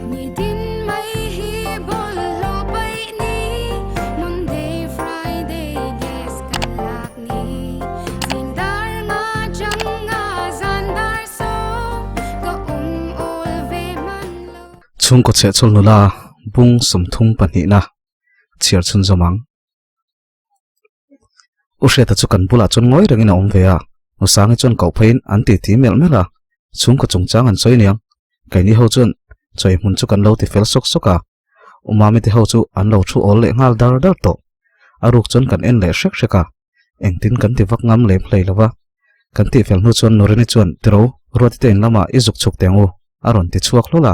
Chhungkaw chhehchhawl nula bung 30 pahnihna chhiar chhunzawm ang. U Hriata chu kan bulah chuan ngawi rengin a awm ve a, Nusangi chuan koh pheiin an titi melh melh a, chhungkaw chungchang an sawi aniang. Keini ho chuan chawi hmun chu kan lo ti fel sawk sawk a, U Mami te ho chu an lo thu awl leh nghal dar dar tawh. A ruk chuan kan en leh hrek hrek a, engtin kan ti vak ngam lem hlei lo va. Kan tih fel hnu chuan Nurini chuan Tiro, Ruati te in lamah i zuk chhuk teh ang u, a rawn ti chhuak hlawl a.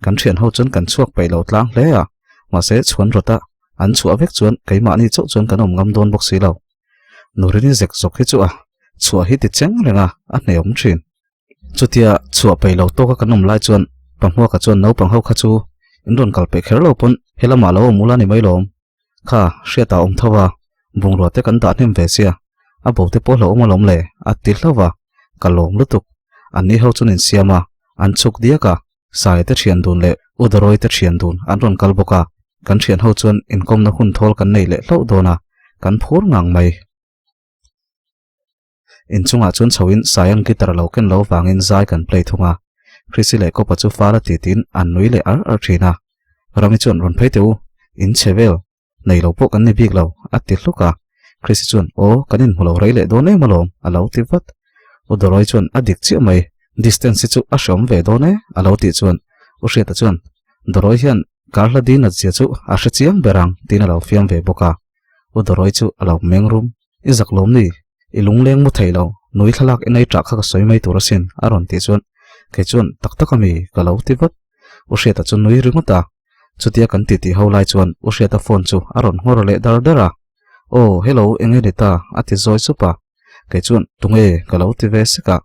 Kan thian ho chuan kan chhuak peih lo tlang hle a, mahse chhuan rawta An chhuah vek chuan keimahni chauh chuan kan awm ngam dawn bawk si lo. Nurini zek zawk hi chu a chhuah hi ti cheng reng a, a hneawm thin. Chutia chhuah peih lo tawka kan awm lai chuan Pahmuaka chuan naupang ho kha chu in rawn kal peih kher lo pawn helamah lo awm ula ni mai lawm. Kha hriatah awm tho a, bungrua te kan dah hnem ve sia, a bo te pawh hlauhawm alawm le a ti hlauh a, ka lawm lutuk. Anni ho chuan insiam a, an chhuk diak a, Sai te thian dun leh U Darawi te thian dun an rawn kal bawk a, kan thian ho chuan inkawmna hun thawl kan nei leh hlauh dawn a, kan phur ngang mai. Inchungah chuan chhoin Saian guitar lo ken lo vangin zai kan play thung a, Chrissy leh Kopa chu fal a ti tiin an nui leh ar ar thin a. Rami chuan rawn phei teh u, in chhe vel, nei lo pawh kan ni bik lo, a ti hluk a. Chrissy chuan, Aw, kan inhmu lo rei leh dawn em alawm, a lo ti vat. U Doroy chuan, A dik chiah mai, distance hi chu a hreawm ve dawn e, a lo tih chuan U Hriata chuan, Doroy hian kar hla din atzia chu a hre chiang ber ang, tiin a lo fiam ve bawk a. U Doroy chu a lo meng rum, I zak lawm ni, i lungleng mu thei lo, nui thlalak en ei ṭah kha ka sawi mai tur asin, a rawn tih chuan kei chuan, Tak tak a mi, ka lo ti vat. U Hriata chu nui ringawt a. Chutia kan titi ho lai chuan U Hriata phone chu a rawn nghawr leh dar dar a. Aw, hello, eng nge ni ta? a ti zawi sup a. Kei chuan, Tunge? ka lo ti ve sek a.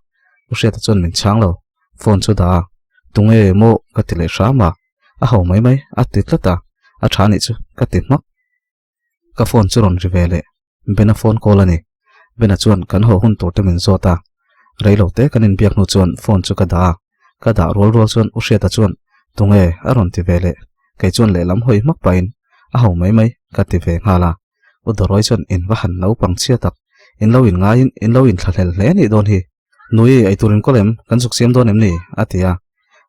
U Hriata chuan min chhang lo. Phone chu dah a. Tunge maw? ka ti leh hram a. A ho mai mai, a ti tlat a. A tha nih chu, ka ti hmak. Ka phone chu rawn ri ve leh. Bena phone call a ni. Bena chuan kan haw hun tur te min zawt a. Rei lo te kan inbiak hnu chuan phone chu ka dah a. Ka dah rual rual chuan U Hriata chuan Tunge a rawn ti ve leh. Kei chuan lehlam hawi hmak pahin a ho mai mai ka ti ve nghal a. U Dawrawi chuan in va han naupang chhia tak. In lo inngaiin in lo inthlahlel hle anih dawn hi. Nui eitur in kawl em? Kan zuk siam dawn em ni? a ti a.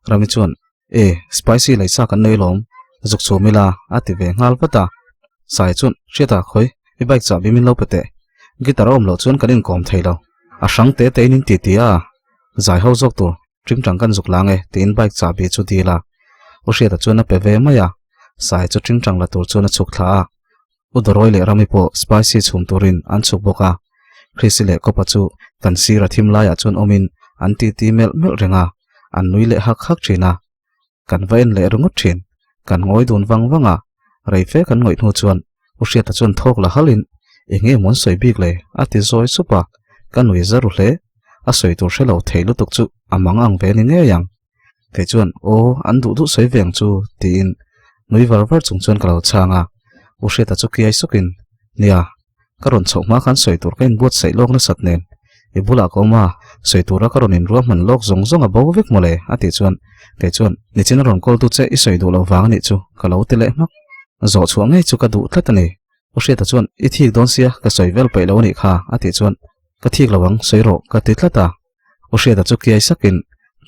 Rami chuan E, spicy lei sa kan nei lawm, zuk chhum ila, a ti ve nghal vat a. Sai chuan, Hriata, khawi, i bike chahbi min lo pe teh. Guitar a awm loh chuan kan inkawm thei lo. A hrang te te in in ti ti a, zai ho zawk tur, tingtang kan zuk lang e, tiin bike chahbi chu dil a. U Hriata chuan a pe ve mai a, Sai chu tingtang la tur chuan a chhuk thla a. U Dawrawi leh Rami pawh spicy chhum turin an chhuk bawk a. Chrissy leh Kopa chu kan sir a thim laiah chuan awmin an titi melh melh reng a, an nui leh hak hak thin a. Kan va en leh ringawt thin. Kan ngawi dun vang vang a, rei fe kan ngawih hnu chuan U Hriata chuan thawk la halin, Eng nge mawn sawi bik le? a ti zawi sup a, ka nui za ru hle. A sawi tur hre lo thei lutuk chu a mang ang ve ni ngei ang. Kei chuan, Aw, an duh duh sawi ve ang chu, tiin nui var var chung chuan ka lo chhang a. U Hriata chu kiai sukin, Nia, ka rawn chhoh hma khan sawi tur ka inbuatsaih lawk nasat nen, i bulah ka awm a, sawi tura ka rawn inruahman lawk zawng zawng a bo vek mawle, a tih chuan kei chuan, Nichin a rawn call tu che i sawi duh loh vang a nih chu, ka lo ti leh hmak. Zawh chhuah ngei chu ka duh tlat a ni. U Hriata chuan, I thik dawn sia, ka sawi vel peih lo a nih kha, a tih chuan, Ka thik lo ang, sawi rawh, ka ti tlat a. U Hriata chu kiai sakin,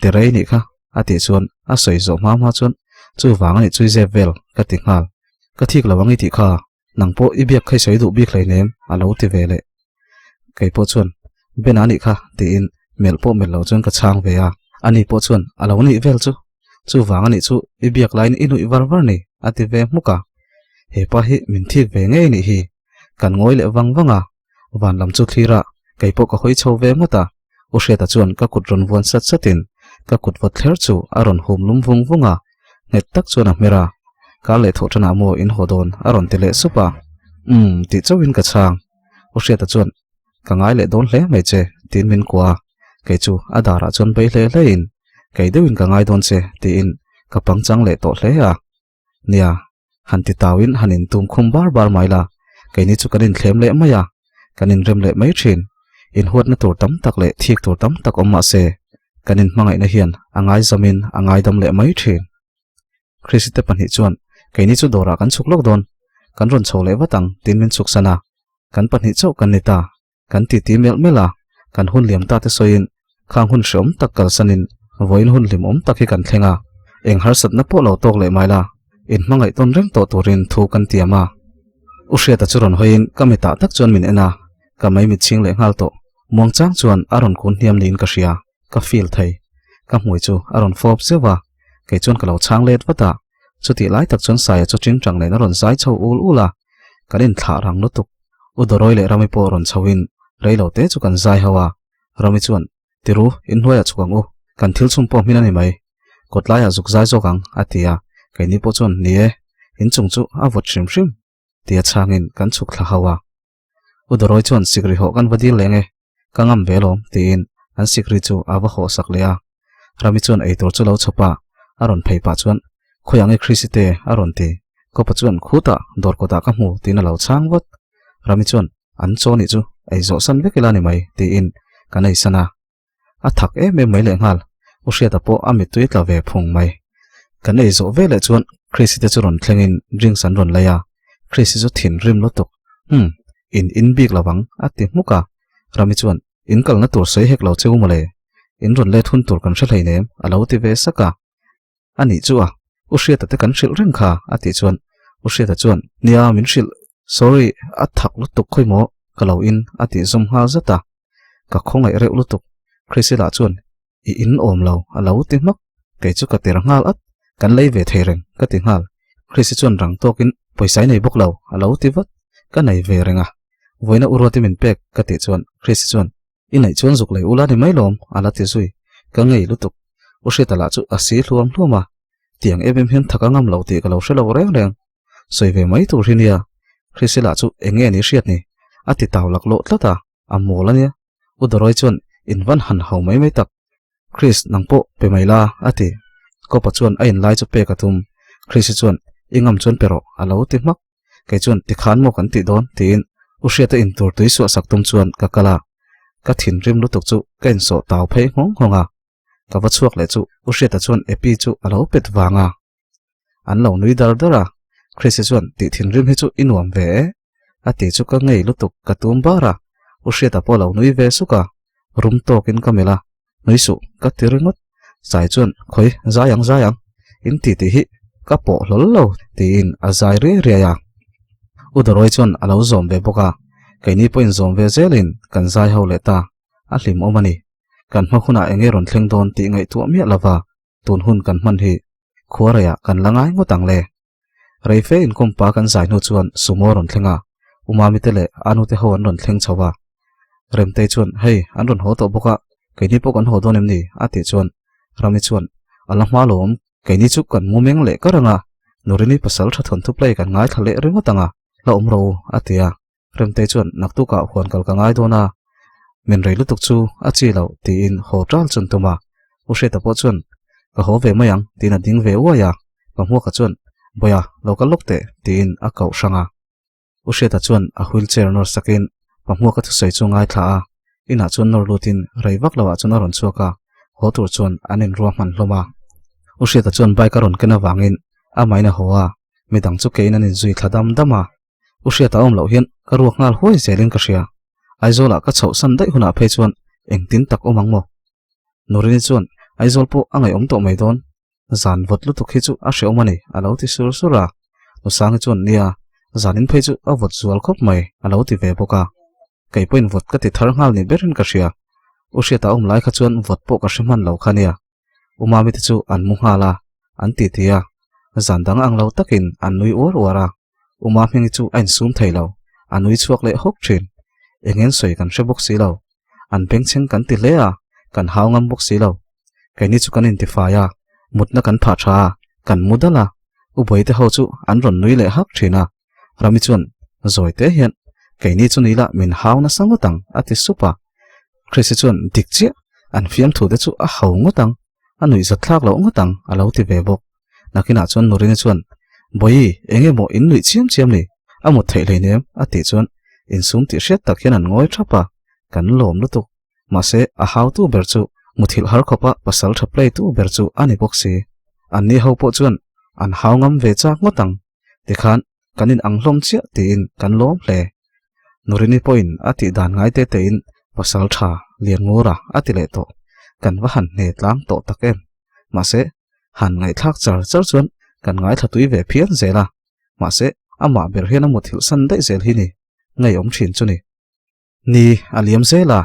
Ti rei nih kha, a tih chuan a sawi zawh hma hma chuan, Chuvang a nih chu i zep vel, ka ti nghal. Ka thik lo ang i tih kha, nang pawh i biak kha i sawi duh bik hleinem, a lo ti ve leh. Kei pawh chuan, Ben a nih kha, tiin melh pawh melh lo chuan ka chhang ve a. Ani pawh chuan, A lo nih vel chu, chuvang a nih chu i biak laiin i nuih var var ni, a ti ve hmuk a. He pa hi min thik ve ngei nih hi, kan ngawi leh vang vang a. Van lam chu thlir a, kei pawh ka hawi chho ve ngawt a. U Hriata chuan ka kut rawn vuan sat satin ka kut vawt thler chu a rawn hum lum vung vung a, nghet tak chuan a hmer a. Kar leh thawh ṭanah maw in haw dawn a rawn ti leh sup a. Umm tih chauhin ka chhang. U Hriata chuan ka ngai leh dawn hle mai che tiin min kuah a, kei chu a darah chuan bei hle hlein kei deuhin ka ngai dawn che tiin ka pangchang leh tawh hle a. Nia, han ti tauin han intum khum bar bar mai la, keini chu kan inthlem leh mai a, kan inrem leh mai thin. Inhuatna tur tam tak leh thik tur tam tak awm mah se, kan inhmangaihna hian a ngaizamin a ngaidam leh mai thin. Chrissy te pahnih chuan, Keini chu dawrah kan chhuk lawk dawn, kan rawn chho leh vat ang, tiin min chhuk san a. Kan pahnih chauh kan ni ta. Kan titi melh melh a, kan hun liam ta te sawiin khang hun hreawm tak kalsanin vawiin hun hlimawm tak hi kan thleng a, eng harsatna pawh lo tawk leh mai la, inhmangaih tawn reng tawh turin thu kan tiam a. U Hriata chu rawn hawiin ka mitah tak chuan min en a, ka mei mit chhing leh nghal tawh. Muangchang chuan a rawn kun hniam niin ka hria, ka feel thei. Ka hmui chu a rawn fawp zeuh a, kei chuan ka lo chhang let vat a. Chutih lai tak chuan Saia chu tingtang nen a rawn zai chho ul ul a, kan inthlah rang lutuk. U Dawrawi leh Rami pawh rawn chhoin rei lo te chu kan zai ho a, Rami chuan, Tiru, inhnuaiah chhuk ang u, kan thil chhum pawh hmin a ni mai. Kawt laiah zuk zai zawk ang, a ti a, keini pawh chuan, Ni e, inchung chu a vawt hrim hrim, tia chhangin kan chhuk thla ho a. U Dawrawi chuan sikri hawh kan va dil leng e, ka ngam ve alawm, tiin an sikri chu a va hawh sak leh a. Rami chuan eitur chu lo chhawp a, a rawn phei pah chuan, Khawi ang e Chrissy te, a rawn ti. Kawpa chuan, Khutah, dawr kawtah ka hmu, tiin a lo chhang vat. Rami chuan, An chaw nih chu ei zawh san vek ila ni mai, tiin kan ei san a. A thak em em mai lehnghal, U Hriata pawh a mittui tla ve phung mai. Kan ei zawh veleh chuan Chrissy te chu rawn thlengin drinks an rawn lei a, Chrissy chu thinrim lutuk, Umm, in in bik lo ang, a ti hmuk a. Rami chuan, In kalna tur sawi hek lo che u mawle, in rawn let hun tur kan hre hleinem, a lo ti ve sak a. A nih chu a, U Hriata te kan hrilh reng kha, a tih chuan U Hriata chuan, Nia, min hrilh, sorry, a thak lutuk khawi maw, ka lo in, a tih zawm nghal zat a. Ka khawngaih reuh lutuk. Priscilla chuan, I in awm lo, a lo ti hmak. Kei chu ka tir nghal at, kan lei ve thei reng, ka ti nghal. Chrissy chuan rang tawkin, Pawisa i nei bawk lo, a lo ti vat. Ka nei ve reng a. Vawiina u Ruati min pek, ka tih chuan Chrissy chuan, I neih chuan zuk lei ula ni mai lawm, a la ti zui. Ka ngei lutuk. U Hriata lah chu a si hluam hluam a. Tiang em em hian thak a ngam lo tih ka lo hre lo reng reng. Sawi ve mai tur hi nia. Chrissy lah chu eng nge ni hriat ni? A ti tau laklawh tlat a, a mawl a nia. U Dawrawi chuan in van han hau mai mai tak. Chris, nang pawh pe mai la, a ti. Kawpa chuan a inlai chu pek a tum. Chrissy chuan i ngam chuan pe rawh, a lo ti hmak. Kei chuan tikhan maw kan tih dawn tiin U Hriata intur tui suah sak tum chuan ka kal a. Ka thinrim lutuk chu ka insawh tau phei nghawng nghawng a. Ka va chhuak leh chu U Hriata chuan Epi chu a lo pet vang a. An lo nui dar dar a, Chrissy chuan tih thinrim hi chu i nuam ve e a ti chu ka ngei lutuk ka tum bar a, U Hriata pawh a lo nui ve suk a, rum tawkin ka melh a, nui suh ka ti ringawt, Sai chuan khawi zai ang zai ang in ti tih hi ka pawh hlawl lo tiin a zai riai riai a. U Dawrawi chuan a lo zawm ve bawk a, keini pawhin zawm ve zelin kan zai ho leh ta, a hlimawm a ni. Kan hma hunah eng nge rawn thleng dawn tih ngaihtuah miah lova tun hun kan hman hi khuareiah kan la ngai ngawt ang le. Reife inkawmpa kan zai hnu chuan sumo a rawn thleng a, Umami te leh Anu te ho an rawn thleng chho a. Remtei chuan, Hei, an rawn haw tawh bawk a, keini pawh kan haw dawn em ni? a tih chuan Rami chuan, A la hma lawm, keini chu kan mu meng leh kar ang a, Nurini pasal tha thawnthu play kan ngaithla leh ringawt ang a, la awm ro a ti a. Remtei chuan naktukah huan kal ka ngai dawn a, min rei lutuk chu a chi loh tiin haw ṭal chun tum a. U Hriata pawh chuan ka haw ve mai ang tiin a ding ve uai a, Pahmuaka chuan Bawia lo kal lawk teh tiin a koh hrang a. U Hriata chuan a wheelchair nawr sakin Pahmuaka thusawi chu ngaithla a, inah chuan nawr lutin rei vak loah chuan a rawn chhuak a, haw tur chuan an inruahman hlawm a. U Hriata chuan bike a rawn ken avangin amahin a haw a, midang chu kein an inzui thla dam dam a. U Hriata awm loh hian ka ruak nghal huai zelin ka hria. Aizawlah ka chhoh san daih hunah phei chuan engtin tak awm ang maw? Nurini chuan Aizawl pawh a ngaihawm tawh mai dawn. Zan vawt lutuk hi chu a hreawm a ni, a lo ti sur sur a. Nusangi chuan nia, zanin phei chu a vawt zual khawp mai, a lo ti ve bawk a. Kei pawhin vawt ka ti thar nghal ni berin ka hria. U Hriata awm lai kha chuan vawt pawh ka hre hman lo kha nia. U Mami te chu an mu nghal a, an ti ti a. Zan dang ang lo takin an nui uar uar a. U Mahmingi chu a insum thei lo, a nui chhuak leh hawk thin. Eng en sawi kan hre bawk si lo. An bengchheng kan ti hle a, kan hau ngam bawk si lo. Keini chu kan intifai a, mutna kan phah tha a, kan mu dal a. U Bawihi te ho chu an rawn nui leh hak thin a. Rami chuan zawi te hian, Keini chu ni la min hau nasa ngawt ang, a ti sup a. Chrissy chuan dik chiah, an fiamthu te chu a hau ngawt ang, a nuihzat thlak loh ngawt ang, a lo ti ve bawk. Nakinah chuan Nurini chuan, Bawihi, eng emaw in nuih chiam chiam ni? A mut theih hleinem, a tih chuan insum tih hriat tak hian an ngawi thap a, kan lawm lutuk. Mahse, a hautu ber chu muthilh har khawpa pasal tha play tu ber chu a ni bawk si. Anni ho pawh chuan. An hau ngam ve chak ngawt ang. Tikhan kan in ang hlawm chiah tiin kan lawm hle. Nurini pawhin a tih dan ngai te tein pasal tha lian ngura a ti leh tawh. Kan va han hne tlang tawh tak em. Mahse, han ngaihthlak char char chuan kan ngaithla tui ve phian zel a. Mahse, amah ber hian a muthilh san daih zel hi ni. Ngeiawm thin chu ni. Ni, a liam zel a,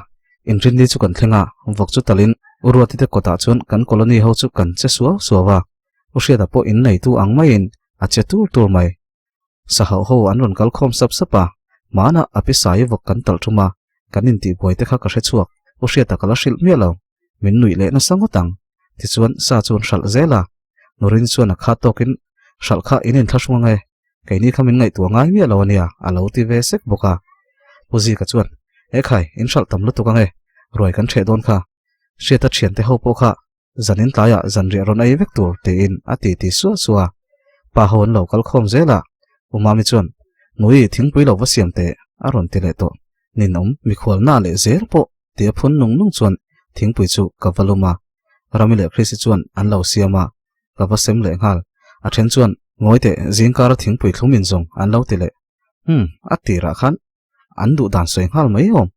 inrinni chu kan thleng a, vawk chu talin U Ruati te kawtah chuan kan colony ho chu kan che suau suau a, U Hriata pawh in neitu ang maiin a che tur tur mai. Sahauh ho an rawn kal khawm sap sap a, hmanah a pisai vawk kan talh tum a, kan intihbuai te kha ka hre chhuak, U Hriata ka la hrilh miah lo, min nuih leh nasa ngawt ang. Tichuan sa chu an hralh zel a, Nurin chuan a kha tawkin hralh kha in inthlahrung ang e, Keini kha min ngaihtuah ngai miah lo a nia, a lo ti ve sek bawk a. Pu Zika chuan, E khai, in hralh tam lutuk ang e, ruai kan ṭheh dawn kha. Hriata ṭhiante ho pawh kha zanin tlaiah zanriah rawn ei vek tur tiin a ti ti suah suah a. Pa ho an lo kal khawm zel a, U Mami chuan, Nui, thingpui lo va siam teh, a rawn ti leh tawh. Ninawm, mikhualna leh zel pawh ti a phun nung nung chuan thingpui chu ka va lum a. Rami leh Chrissy chuan an lo siam a, ka va sem leh nghal. A then chuan, Ngawi teh, zingkara thingpui thlum in zawng an lo ti leh. Umm, a tirah khan an duh dan sawi nghal mai awm.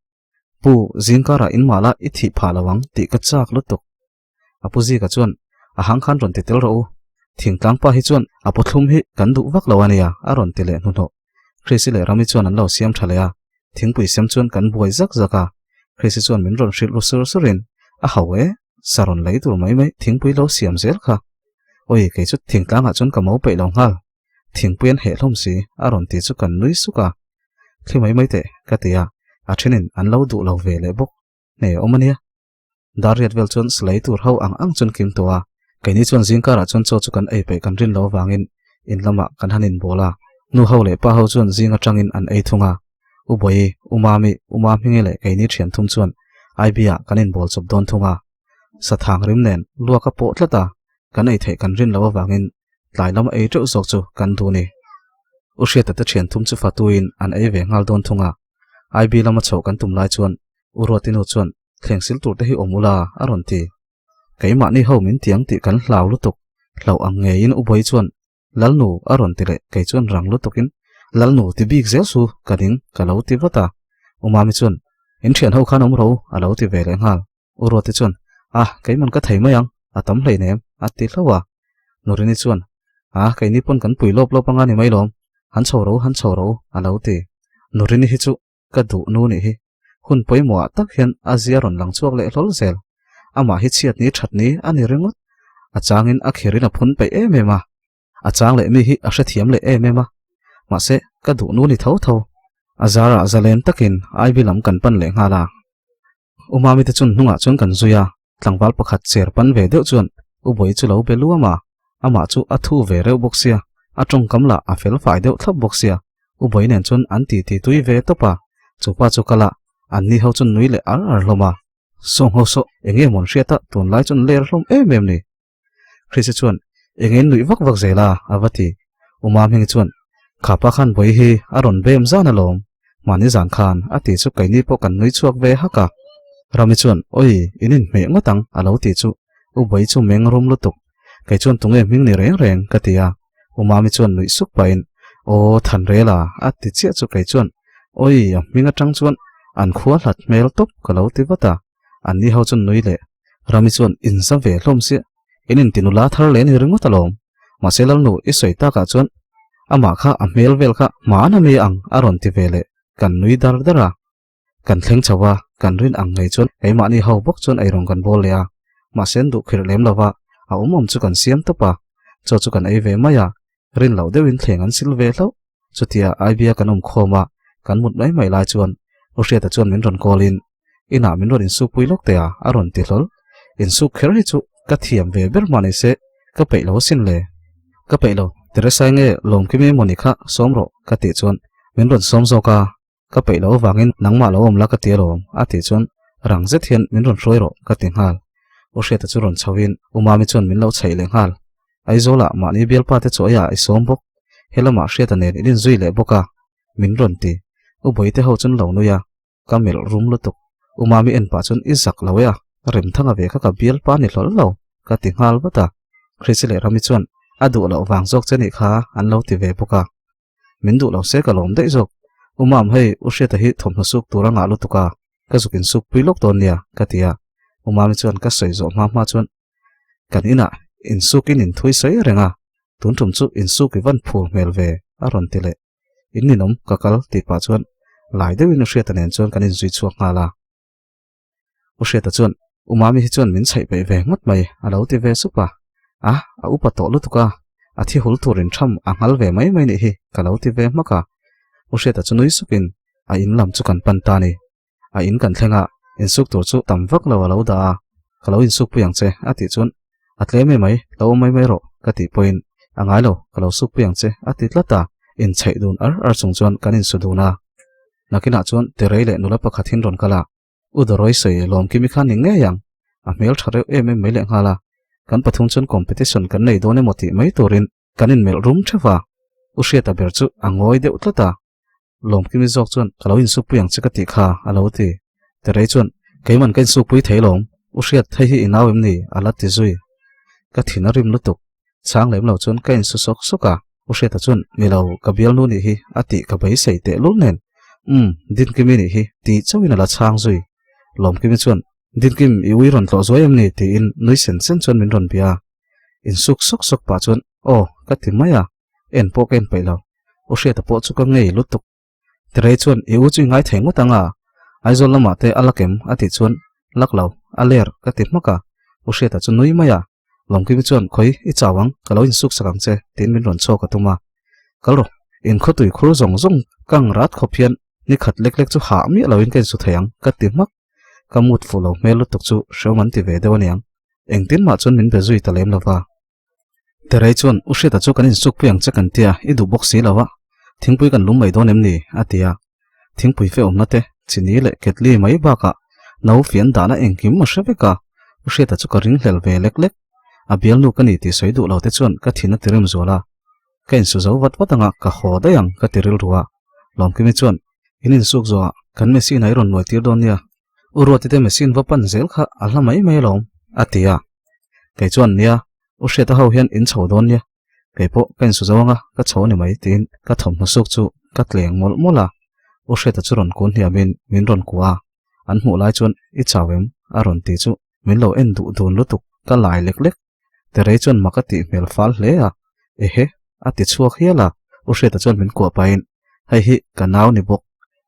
Pu, zingkarah in mah la i thih phah lo ang tih ka chak lutuk. A pu Zika chuan, A hang khan rawn ti tel rawh u. Thingtlang pa hi chuan a pu thlum hi kan duh vak lo a nia, a rawn ti leh hnuhnawh. Chrissy leh Rami chuan an lo siam tha leh a, thingpui sem chuan kan buai zak zak a. Chrissy chuan min rawn hrilh ru sur surin, A ho e, sa rawn lei tur mai mai thingpui lo siam zel kha. Oi, kei chu thingtlangah chuan ka mo peih lo nghal. Thingpui an heh hlawm si, a rawn ti chu kan nui suk a. Thli mai mai teh, ka ti a, a thenin an lo duh lo ve leh bawk. Hne awm a nia. Dar riat vel chuan silai tur ho ang ang chuan kim tawh a, keini chuan zingkarah chuan chaw chu kan ei peih kan rin lo avangin in lamah kan han inbawl a, nu ho leh pa ho chuan zing atangin an ei thung a, U Bawi, U Mami, U Mahmingi leh keini thian thum chuan IB-ah kan inbawl chawp dawn thung a, sathang rim nen luak a pawh tlat a, kan ei theih kan rin lo avangin tlai lam ei teuh zawk chu kan duh ni. U Hriata te thian thum chu fatuin an ei ve nghal dawn thung a, IB lama chhoh kan tum lai chuan U Ruatinu chuan thleng sil tur te hi awm ula a rawn ti. Keimahni ho min tiang tih kan hlau lutuk, hlauh ang ngeiin U Bawi chuan Lalnu a rawn ti leh kei chuan rang lutukin Lalnu ti bik zel su ka ding ka lo ti vat a. U Mami chuan In thian ho khan awm ro a lo ti ve leh nghal. U Ruati chuan Ah keiman ka thei mai ang a tam hleinem a ti hlauh a. Nurini chuan Ah keini pawn kan pui lawp lawp anga ni mai lawm, han chho ro han chho ro a lo ti. Nurini hi chu Ka duh nu nih hi. Hun pawimawhah tak hian a zia rawn lang chhuak leh hlawl zel. Amah hi chhiat ni that ni a ni ringawt. A changin a kherin a phun peih em em a. A chang leh mi hi a hrethiam leh em em a. Mahse, ka duh nu ni tho tho. A zarah zalen takin Ivy lam kan pan leh nghal a. U Mami te chun hnungah chuan kan zui a, tlangval pakhat cher pan ve deuh chuan U Bawi chu lo be luam a, amah chu a thu ve reuh bawk sia, a tawngkam lah a fel fai deuh thlap bawk sia, U Bawi nen chuan an titi tui ve tawp a, chupa chu kal a, an ni ho chuan nui leh ar ar hlawm a. Sawng ho saw eng nge mawn hriat a, tunlai chuan ler hlawm em em ni. Chrissy chuan, Eng in nuih vak vak zel a, a va ti. U Mamhing chuan, Kha pa khan vawi hi a rawn bem zan alawm, mahni zan khan a ti chu keini pawh kan nui chhuak ve hak a. Rami chuan, Oi, in inhmeh ngawt ang, a lo ti chu U Bawi chu meng rum lutuk. Kei chuan tunge hming ni reng reng, ka ti a. U Mami chuan nuih suk pahin, Aw, Thanrela, a ti chiah chu kei chuan, Oi, a hming atang chuan an khua hlat hmel tawp, ka lo ti vat a. An ni ho chuan nui leh Rami chuan in za ve hlawm sia, in inti nula thar leh ni ringawt alawm. Mahse Lalnu i sawi takah chuan amah kha a hmel vel kha hmaan a mi ang a rawn ti ve leh kan nui dar dar a. Kan thleng chho a, kan rin ang ngei chuan keimahni ho bawk chuan eirawng kan bawl leh a. Mahse an duh khirh lem lova, a awm awm chu kan siam tawp a, chaw chu kan ei ve mai a, rin loh deuhin thleng an sil ve hlauh. Chutia Ivy-a kan awm khawm a, kan mut mai mai lai chuan U Hriata chuan min rawn call in, Inah min rawn insukpui lawk teh a, a rawn ti hlawl. Insuk kher hi chu ka thiam ve ber mah ni se, ka peih lo asin le. Ka peih lo, Teresa nge Lawmkimi emaw ni kha sawm rawh ka tih chuan min rawn sawm zawk a, ka peih loh avangin nangmah lo awm la ka ti alawm a tih chuan rang zet hian min rawn hruai rawh ka ti nghal. U Hriata chu rawn chhoin U Mami chuan min lo chhaih leh nghal. Aizawlah mahni bialpa te chaw eiah i sawm bawk. He lamah Hriata nen in inzui leh bawk a, min rawn ti. U Bawihte ho chuan lo nui a, ka melh rum lutuk. U Mami en pah chuan i zak lo e a, Remthanga ve kha ka bialpa ni hlawl lo ka ti nghal vat a. Chrissy leh Rami chuan. A duh loh vang zawk che nih kha an lo ti ve bawk a. Min duh lo se ka lawm daih zawk. U Mam hei U Hriata hi thawmhnaw suk tur a ngah lutuk a, ka zuk insuk pui lawk dawn nia ka ti a. U Mami chuan ka sawi zawh hma hma chuan kan inah insuk in inthui sawi reng a, tun tum chu insuk i van phur hmel ve a rawn ti leh. In ninawm ka kal tih pah chuan lai deuhin U Hriata nen chuan kan inzui chhuak nghal a. U Hriata chuan, U Mami hi chuan min chhaih peih ve ngawt mai, a lo ti ve sup a. A, a upa tawh lutuk a, a thi hul tur intham a nghal ve mai mai nih hi, ka lo ti ve hmak a. U Hriata chu nui sukin a in lam chu kan pan ta ni. A in kan thleng a, insuk tur chu tam vak lo a lo dah a, Ka lo insuk pui ang che, a tih chuan, A tlem e mai, lo awm mai mai rawh, ka tih pawhin, A ngai lo, ka lo suk pui ang che, a ti tlat a, inchhaih dun ar ar chung chuan kan insu dun a. Nakinah chuan Terei leh nula pakhat hin rawn kal a, U Dawrawi sawi Lawmkimi kha ni ngei ang, a hmel tha reuh em em mai lehnghal a, kan pathum chuan competition kan nei dawn emaw tih mai turin kan inmelh rum theuh a, U Hriata ber chu a ngawi deuh tlat a, Lawmkimi zawk chuan ka lo insuk pui ang che ka tih kha a lo ti. Terei chuan keiman ka insuk pui thei lawm, U Hriat hei hi i nau em ni? a la ti zui. Ka thin a rim lutuk. Chhang lem lo chuan ka insu sawk sawk a, U Hriata chuan ni lo, ka bialnu nih hi a tih ka beisei teh lul nen, Umm, Dinkimi nih hi tih chauhin a la chhang zui. Lawmkimi chuan, Dinkim, i ui rawn tlawh zuai em ni? tiin nui sen sen chuan min rawn bia a. Insuk sawk sawk pah chuan, Aw, ka ti mai a, en pawh ka en peih lo. U Hriata pawh chu ka ngei lutuk. Tirei chuan, I u chu i ngai thei ngawt ang a, Aizawl lamah te a lak em? a tih chuan, Lak lo, a ler, ka ti hmak a. U Hriata chu nui mai a, Lawmkimi chuan, Khawi, i chau ang, ka lo insuk sak ang che, tiin min rawn chhuak a tum a. Kal rawh, in khawtui khur zawng zawng kang rat khawp hian ni khat lek lek chu hah miah loin ka insu thei ang, ka ti hmak. Ka mut fuh lo hmel lutuk chu hrehawm an ti ve deuh aniang. Engtin mah chuan min be zui ta lem lo va. Terei chuan, U Hriata chu kan insuk pui ang che kan tia, i duh bawk si lo a, thingpui kan lum mai dawn em ni? a ti a. Thingpui fe awmna te, chini leh ketli mai bakah no fian dahna engkim a hre vek a, U Hriata chu ka ringhlel ve lek lek. A bialnu ka ni tih sawi duh lo te chuan ka thin a ti rim zual a. Ka insu zo vat vat anga ka haw daih ang ka ti rilru a. Lawmkimi chuan, In insuk zawhah kan machine ah i rawn nuai tir dawn nia, U Ruati te machine va pan zel kha a hla mai mai alawm, a ti a. Kei chuan, Nia, U Hriata ho hian in chho dawn nia, kei pawh ka insu zo anga ka chho a ni mai, tiin ka thawmhnaw suk chu ka tleng mawlh mawlh a. U Hriata chu rawn kun hniamin min rawn kuah a, an hmuh lai chuan, I chau em? a rawn ti chu min lo en duh dun lutuk, ka lai lek lek. Terei chuan mak a tih hmel fal hle a, Ehe, a ti chhuak hial a, U Hriata chuan min kuah pahin, Hei hi ka nau ni bawk,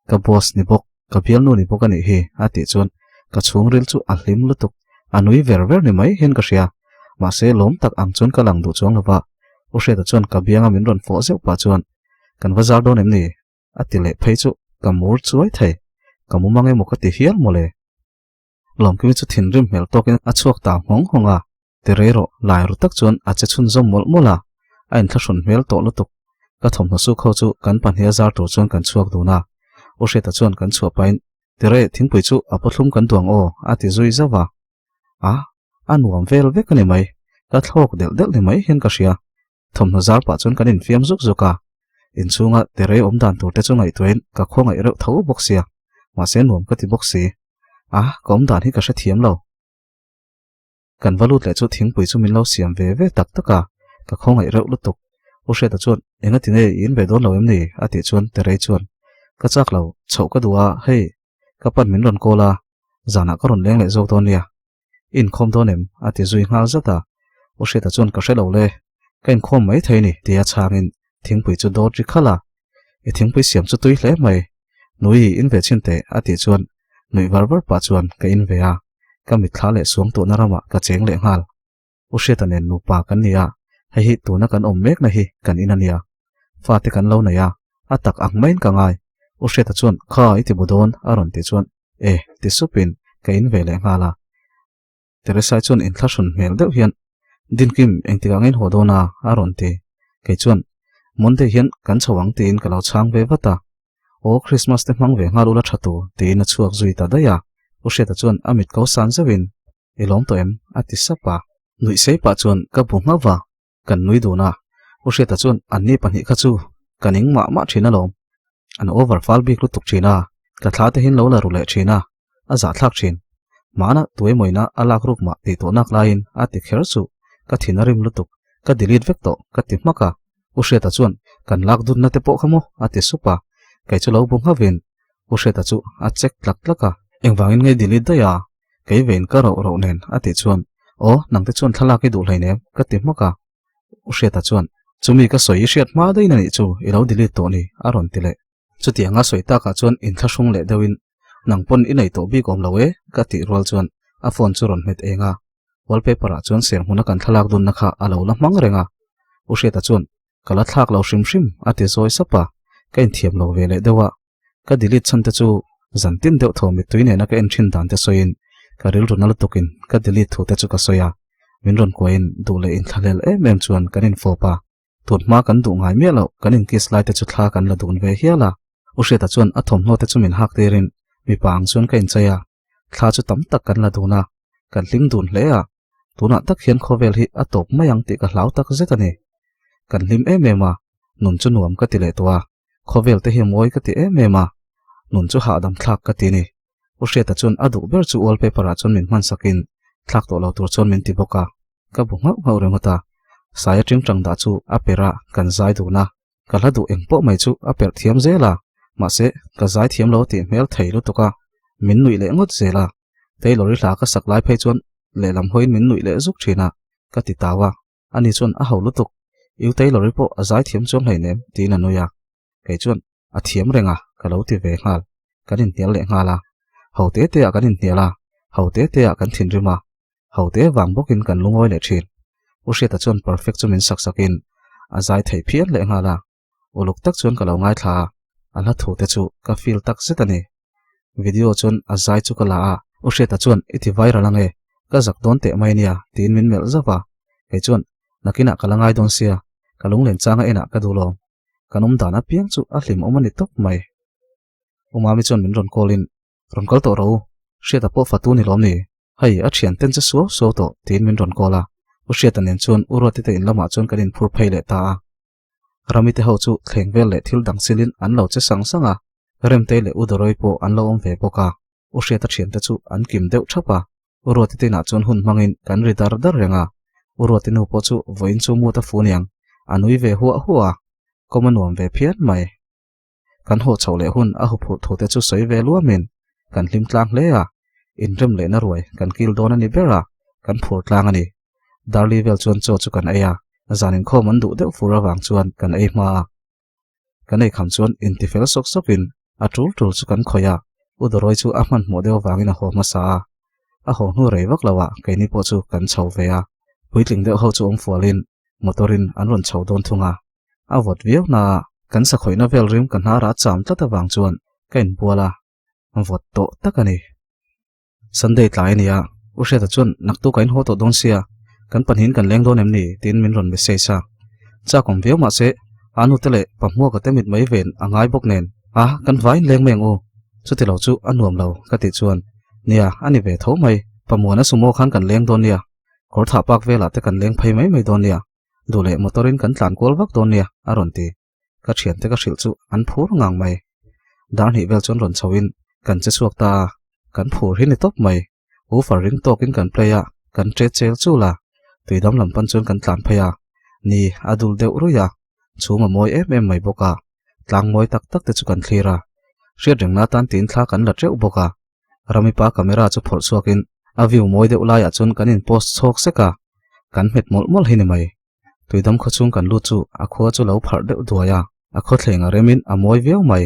ka boss ni bawk, ka bialnu ni bawk a nih hi, a tih chuan ka chhungril chu a hlim lutuk, a nui ver ver ni mai hian ka hria. Mahse, lawm tak ang chuan ka lang duh chuang lo va, U Hriata chuan ka bianga min rawn fawh zeuh pah chuan, Kan va zar dawn em ni? a ti leh phei chu ka mur chuai thei, ka mu mang emaw ka ti hial mawle. Lawmkimi chu thinrim hmel tawkin a chhuak ta nghawng nghawng a, ti rei rawh, lai ru tak chuan a che chhunzawm mawlh mawlh a, a inthlahrun hmel tawh lutuk. Ka thawmhnaw suk ho chu kan pahniha zar tur chuan kan chhuak dun a, U Hriata chuan kan chhuah pahin, Ti rei, thingpui chu a pawthlum kan duang aw, a ti zui zauh a. A, a nuam vel vek a ni mai, ka thlawk delh delh ni mai hian ka hria. Thawmhnaw zar pah chuan kan infiam zuk zuk a, inchhunga terei awm dan tur te chu ngaihtuahin ka khawngaih reuh tho bawk sia, mahse nuam ka ti bawk si. A, ka awm dan hi ka hrethiam lo. Kan va lut leh chu thingpui chu min lo siam ve ve tak tak a, ka khawngaih reuh lutuk. U Hriata chuan, Engati nge i in ve dawn lo em ni? a tih chuan terei chuan, Ka chak lo, chhoh ka duh a, hei, ka pan min rawn call a, zanah ka rawn leng leh zawk dawn nia. I inkhawm dawn em? a ti zui nghal zat a. U Hriata chuan ka hre lo le, ka inkhawm mai thei ni tia chhangin thingpui chu dawt ri khalh a. I thingpui siam chu tui hle mai, nui in ve chhin teh a tih chuan nuih var var pah chuan ka in ve a, ka mitthla leh suang tuhna ramah ka cheng leh nghal. U Hriata nen nupa kan ni a, hei hi tuna kan awm mekna hi kan in a nia. Fate kan lo nei a, a tak ang maiin ka ngai. U Hriata chuan kha i ti bu dawn a rawn tih chuan E, ti supin ka in ve leh nghal a. Teresai chuan inthlahrun hmel deuh hian, Dinkim, engtikah nge in haw dawn a? a rawn ti. Kei chuan, Monday hian kan chho ang tiin ka lo chhang ve vat a. Aw, Christmas te hmang ve nghal ula tha tur, tiin a chhuak zui ta daih a. U Hriata chuan a mit ko san zeuhin, I lawm tawh em? a ti sap a. Nuih sei pah chuan ka bu nghauh a, kan nui dun a. U Hriata chuan anni pahnih kha chu ka ning mah mah thin alawm. An over fal bik lutuk thin a, ka thla te hin lo la ru leh thin a, a zahthlak thin. Mahna tuaimawina a lak ruk mah tih tawh nak laiin a ti kher chu ka thin a rim lutuk. Ka delete vek tawh ka ti hmak a, U Hriata chuan kan lak dunna te pawh kha maw a ti sup a, kei chu lo bu nghavin U Hriata chu a check tlak tlak a. Engvangin nge delete daih a? Kei vein ka roh roh nen a tih chuan Aw, nangte chuan thlalak i duh hleinem ka ti hmak a. U Hriata chuan Chumi ka sawi i hriat hma daih na nih chu i lo delete tawh ni a rawn ti leh. Chutianga sawi takah chuan inthlahrung leh deuhin nang pawn i nei tawh bik awm lo e ka tih rual chuan a phone chu rawn hmet eng a, wallpaper ah chuan serhmuna kan thlalak dunna kha a lo la hmang reng a. U Hriata chuan ka la thlak lo hrim hrim a ti zawi sap a, ka inthiam lo ve leh deuh a. Ka delete chhan te chu zan tin deuh thaw mittui nena ka en thin dan te sawiin ka rilru na lutukin ka delete thu te chu ka sawi a, min rawn kuahin duh leh inthlahlel em em chuan kan infawp a. Tun hma kan duh ngai miah loh, kan inkiss lai te chu thla kan la dun ve hial a. U Hriata chuan a thawmhnaw te chu min hak tirin mipa ang chuan ka inchei a, thla chu tam tak kan la dun a, kan hlim dun hle a. Tunah tak hian khawvel hi a tawp mai ang tih ka hlau tak zet a ni. Kan hlim em em a, nun chu nuam ka ti leh tawh a, khawvel te hi mawi ka ti em em a, nun chu hahdam thlak ka ti a ni. U Hriata chuan a duh ber chu wallpaper ah chuan min hman sakin thlak tawh lo tur chuan min ti bawk a. Ka bu nghauh nghauh ringawt a, Saia ṭingṭang dah chu a perh a, kan zai dun a, ka hla duh eng pawh mai chu a perh thiam zel a, mahse ka zai thiam lo tih hmel thei lutuk a, min nuih leh ngawt zel a, Taylor-i hla ka sak lai phei chuan lehlam hawiin min nuih leh zuk ṭhin a, ka ti tau a, ani chuan a ho lutuk, U Taylor-i pawh a zai thiam chuang hleinem tiin a nui a, kei chuan a thiam reng a ka lo ti ve nghal, kan inhnial leh nghal a, ho te te ah kan inhnial a, ho te te ah kan thinrim a, ho te vang bawkin kan lungawi leh thin. U Hriata chuan perfect chu min sak sakin a zai thei phian leh nghal a, uluk tak chuan ka lo ngaithla a, a hla thu te chu ka feel tak zet a ni. Video chuan a zai chu ka la a, U Hriata chuan i ti viral ange, ka zak dawn teh mai nia tiin min melh zauh a, kei chuan nakinah ka la ngai dawn sia, ka lunglen changa enah ka duh lawm. Kan awm dan apiang chu a hlimawm a ni tawp mai. U Mami chuan min rawn call in, Rawn kal tawh ro, Hriata pawh fatu ni lawm ni? Hei, a thian ten che suau suau tawh, tiin min rawn call a. U Hriata nen chuan U Ruati te in lamah chuan kan inphur phei leh ta a. Rami te ho chu thleng vel leh thil dang silin an lo che sang sang a, Remtei leh U Doroi pawh an lo awm ve bawk a. U Hriata thiante chu an kim deuh thap a, U Ruati te inah chuan hun hmangin kan ri dar dar reng a, U Ruati nu pawh chu vawiin chu mut a fu niang, a nui ve huah huah a, kawm a nuam ve phian mai. Kan haw chhoh leh hun a huphurh thu te chu sawi ve luamin kan hlim tlang hle a, inrem lehna ruai kan kil dawn a ni ber a, kan phur tlang a ni. Darli vel chuan chaw chu kan ei a, zan inkhawm an duh deuh fur avang chuan kan ei hma a. Kan ei kham chuan intifel sawk sawkin a tul tul chu kan khawih a, U Dawrawi chu a hmanhmawh deuh avangin a haw hmasa a. A haw hnu rei vak loah keini pawh chu kan chho ve a, puitling deuh ho chu awm fualin motor-in an rawn chho dawn thung a. A vawt viau na a, kan sakhawihna vel rim ka hnara a cham tlat avang chuan ka inbual a, vawt tawh tak a ni. Sunday tlai a ni a, U Hriata chuan naktuk a inhaw tawh dawn sia, kan pahnihin kan leng dawn em ni? tiin min rawn message a. Chak awm viau mahse, a nute leh pahmuaka te mit mai ven a ngai bawk nen, a kan vaiin leng mai ang u, chuti lo chu a nuam lo ka tih chuan, nia a ni ve tho mai, Pamuana sumo khan kan leng dawn nia, kawr thah pak velah te kan leng phei mai mai dawn nia, duh leh motor in kan tlan kual vak dawn nia a rawn ti. Ka thiante ka hrilh chu an phur ngang mai. Dar hnih vel chuan rawn chho in kan che chhuak ta a, kan phur hi ni tawp mai. Woofer ring tawk in kan play a, kan che chel chul a, tuidam lam pan chuan kan tlan phei a. Ni a dul deuh ruih a, chhum a mawi em em mai bawk a, tlang mawi tak tak te chu kan thlir a. Hriat reng na atan tiin thla kan la teuh bawk a. Ramipa camera chu phawrh chhuakin a view mawi deuh laiah chuan kan in post chhawk sek a, kan hmet mawlh mawlh hi ni mai. Tuidam khaw chhung kan lut chu a khua chu lo pharh deuh duai a, a khawthleng a remin a mawi viau mai.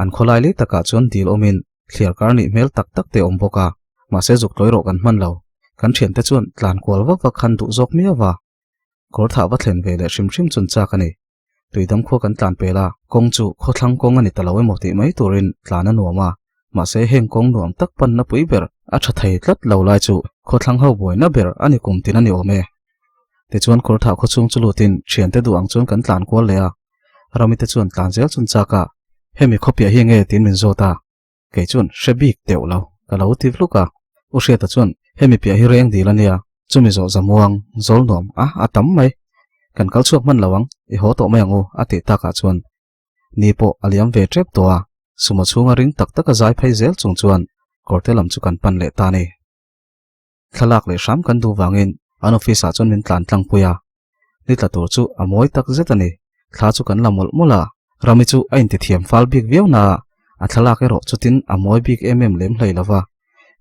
An khawlai lei takah chuan dil awmin thliar kar nih hmel tak tak te awm bawk a, mahse zuk tlawi rawh kan hman lo. Kan thiante chuan tlan kual vak vak khan duh zawk miau va. Kawr thah va thlen ve leh hrim hrim chun chak a ni. Tuidam khua kan tlan pel a, kawng chu khawthlang kawng a ni ta lo emaw tih mai turin tlan a nuam a, mahse heng kawng nuam tak panna pui ber a tha thei tlat lo lai chu khawthlang ho buaina ber a ni kum tin a ni awm e. Tichuan kawrthah khawchhung chu lutin thiante duh ang chuan kan tlan kual leh a, Ramite chuan tlan zel chun chak a, hemi khawpiah hi nge tiin min zawt a, kei chuan hre bik deuh lo ka lo ti vluk a, U Hriata chuan hemi piah hi reng dil a nia, chumi zawh zamuang zawl nuam a a tam mai, kan kal chhuak hman lo ang, i haw tawh mai ang u a tih takah chuan Ni pawh a liam ve tep tawh a, sumo chhunga ring tak taka zai phei zel chung chuan kawrte lam chu kan pan leh ta a ni. Thlalak leh hram kan duh vangin an office ah chuan min tlan tlang pui a. Ni tla tur chu a mawi tak zet a ni. Thla chu kan la mawlh mawlh a, Rami chu a intithiam fal bik viau na a, a thlalak erawh chutin a mawi bik em em lem hlei lo va.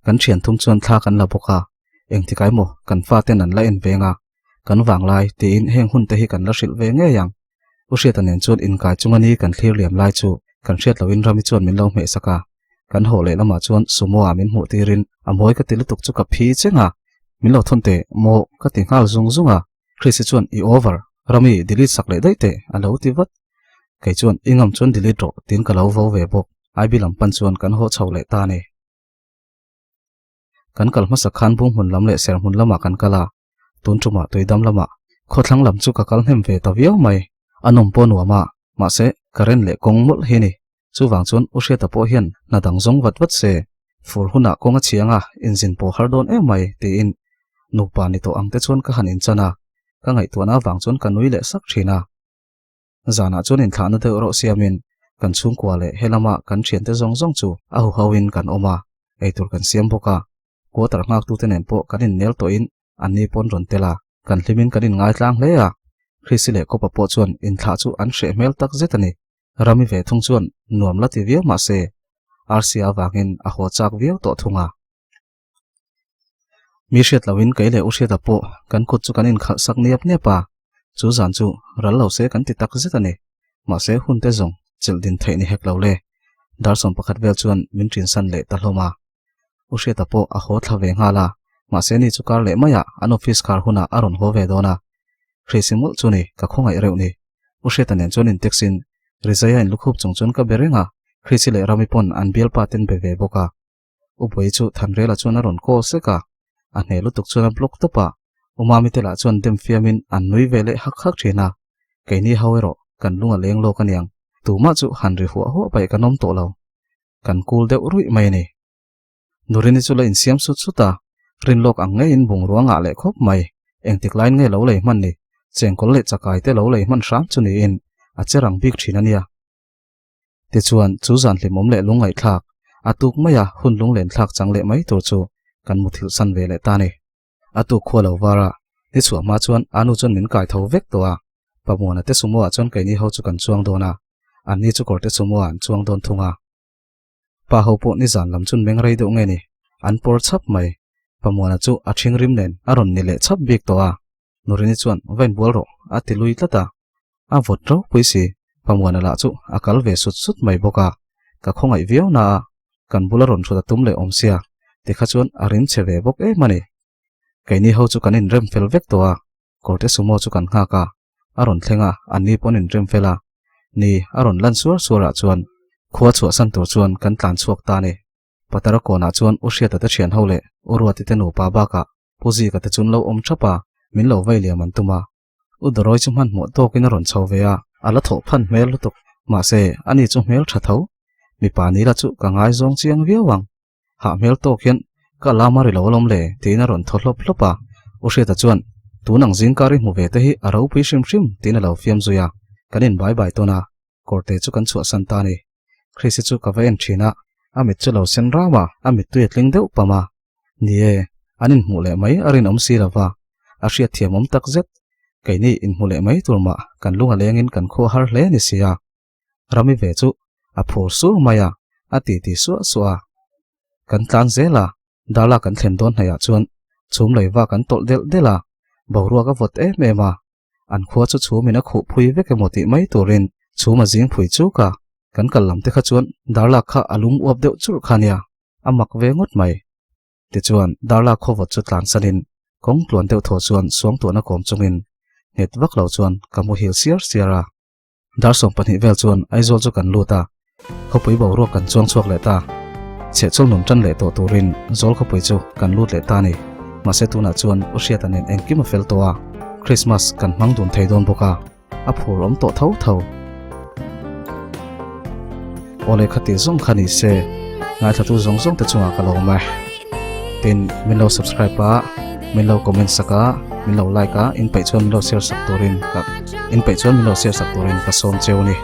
Kan thian thum chuan thla kan la bawk a, engtikai maw kan faten an la en veng a, kan vanglai tiin heng hun te hi kan la hrilh ve ngei ang. U Hriata nen chuan inkai chunga ni kan thlir liam lai chu kan hriat loin Rami chuan min lo hmehsak a, kan haw leh lamah chuan Sumo ah min hmuh tirin a mawi ka ti lutuk chu ka phi cheng a, min lo thawn teh maw ka ti nghal zung zung a, Chrisy chuan i over, Rami delete sak leh daih teh a lo ti vat. Kei chuan i ngam chuan delete rawh tiin ka lo vo ve bawk, IB lam pan chuan kan haw chho leh ta a ni. Kan kal hmasa khan bung hmun lam leh ser hmun lamah kan kal a, tun tumah tuidam lamah khawthlang lam chu ka kal hnem ve ta viau mai. A nawm pawh nuam a, mahse current leh kawng mawlh hi ni. Chuvang chuan U Hriata pawh hian hna dang zawng vat vat se, fur hunah kawng a chhiang a, inzin pawh har dawn em mai tiin nupa ni tawh ang te chuan ka han inchan a, ka ngaihtuahna avang chuan ka nui leh sak thin a. Zanah chuan inthlahna deuh erawh siamin kan chhungkua leh helama kan thiante zawng zawng chu a huhoin kan awm a, eitur kan siam bawk a. Quarter nghaktute nen pawh kan innel tawhin anni pawn rawn tel a, kan hlimin kan inngaitlang hle a. Chrissy leh Kopa pawh chuan inthlah chu an hreh hmel tak zet a ni. Rami ve thung chuan nuam la ti viau mah se, Rc-a avangin a haw chak viau tawh thung a. Mi hriat loin kei leh U Hriata pawh kan kut chu kan inkhalh sak niap niap a, chu zan chu ral lo se kan ti tak zet a ni. Mahse hun te zawng chilh din theih ni hek lo le. Darson pakhat vel chuan min ṭinsan leh ta hlawm a. U Hriata pawh a haw thla ve nghal a, mahse ni chu kar leh maiah an office khar hunah a rawn haw ve dawn a. Hreisi mawlh chu ni, ka khawngaih reuh ni. U Hriata nen chuan in-text-in Rizai-a inlukhup chung chuan ka be reng a, Hreisi leh Rami pawn an bialpa ten be ve bawk a. U Bawi chu Thanrela chuan a rawn call sek a, a hne lutuk chuan a block tawp a, U Mami te lah chuan dem fiamin an nui ve leh hak hak thin a, keini ho erawh kan lung a leng lawk aniang, tumah chu han ri huah huah paih kan awm tawh lo, kan cool deuh ruih mai a ni. Nurini chu la insiam sut sut a, rin lawk ang ngeiin bungrua ngah leh khawp mai, engtik laiin nge lo lei hman ni, chengkawl leh chakai te lo lei hman hram chu niin a che rang bik thin a nia. Tichuan, chu zan hlimawm leh lungngaihthlak, a tuk maia hun lunglenthlak chang leh mai tur chu kan muthilh san ve leh ta a ni. A tuk khua lo var a, ni chhuah hma chuan a nu chuan min kai tho vek tawh a, Pamuana te sumo ah chuan keini ho chu kan chuang dawn a, anni chu kawrte sumo ah an chuang dawn thung a. Pa ho pawh nizan lam chun meng rei deuh nge ni, an pawr chhap mai. Pamuana chu a ṭhing rim nen a rawn ni leh chhap bik tawh a, Nurini chuan va inbual rawh a ti lui tlat a. A vawt ropui si, Pamuana lah chu a kal ve sut sut mai bawk a, ka khawngaih viau na a, kan bula rawn hrut a tum leh awm sia, tikha chuan a rim chhe ve bawk em a ni. Keini ho chu kan inrem fel vek tawh a, kawrte sumo chu kan nghak a, a rawn thleng a, anni pawh an inrem fel a, ni a rawn lan suar suarah chuan khua chhuahsan tur chuan kan tlan chhuak ta a ni. Patara kawnah chuan U Hriata te thian ho leh U Ruati te nupa bakah Pu Zika te chu an lo awm thap a, min lo vei liam an tum a. U Dawrawi chu hmanhmawh tawkin a rawn chho ve a, a la thawh phan hmel lutuk. Mahse, ani chu hmel tha tho. Mipa ni la chu ka ngaizawng chiang viau ang. Hah hmel tawk hian ka lam a ri lo alawm le tiin a rawn thaw hlawp hlawp a. U Hriata chuan, Tun ang zingkar i hmu ve te hi a ropui hrim hrim tiin a lo fiam zui a. Kan in bai bai tawn a, kawrte chu kan chhuahsan ta a ni. Chrissy chu ka va en thin a, a mit chu lo sen ram a, a mittui a tling deuh pam a. Ni e, an inhmuh leh mai a rinawm si lo va, a hriatthiam awm tak zet. Keini inhmu leh mai tur mah kan lung a lengin kan khua har hle ni sia. Rami ve chu a phur sur mai a, a ti ti suah suah a. Kan tlan zel a, Darla kan thlen dawn hnaihah chuan chhum lei va kan tawlh delh delh a, boruak a vawt em em a. An khua chu chhumin a khuh phui vek emaw tih mai turin chhum a zing phui chuk a, kan kal lam te kha chuan Darla kha a lum uap deuh churh kha nia. A mak ve ngawt mai. Tichuan, Darla khawvawt chu tlansanin kawng tluan deuh thaw chuan suangtuahna kawm chungin nghet vak lo chuan ka muhil siar siar a. Dar 20 vel chuan Aizawl chu kan lut a, khawpui boruak kan chuang chhuak leh ta. Chhehchhawl nun tan leh tawh turin Zawl khawpui chu kan lut leh ta a ni. Mahse tunah chuan U Hriata nen engkim a fel tawh a, Christmas kan hmang dun thei dawn bawk a. A phur awm tawh tho tho. Awle khati zawng kha ni se, ngaithlatu zawng zawng te chungah ka lawm e. Tin, min lo subscribe a, min lo comment sak a, min lo like a, in peih chuan min lo share sak turin ka in peih chuan min lo share sak turin ka sawm cheu ni.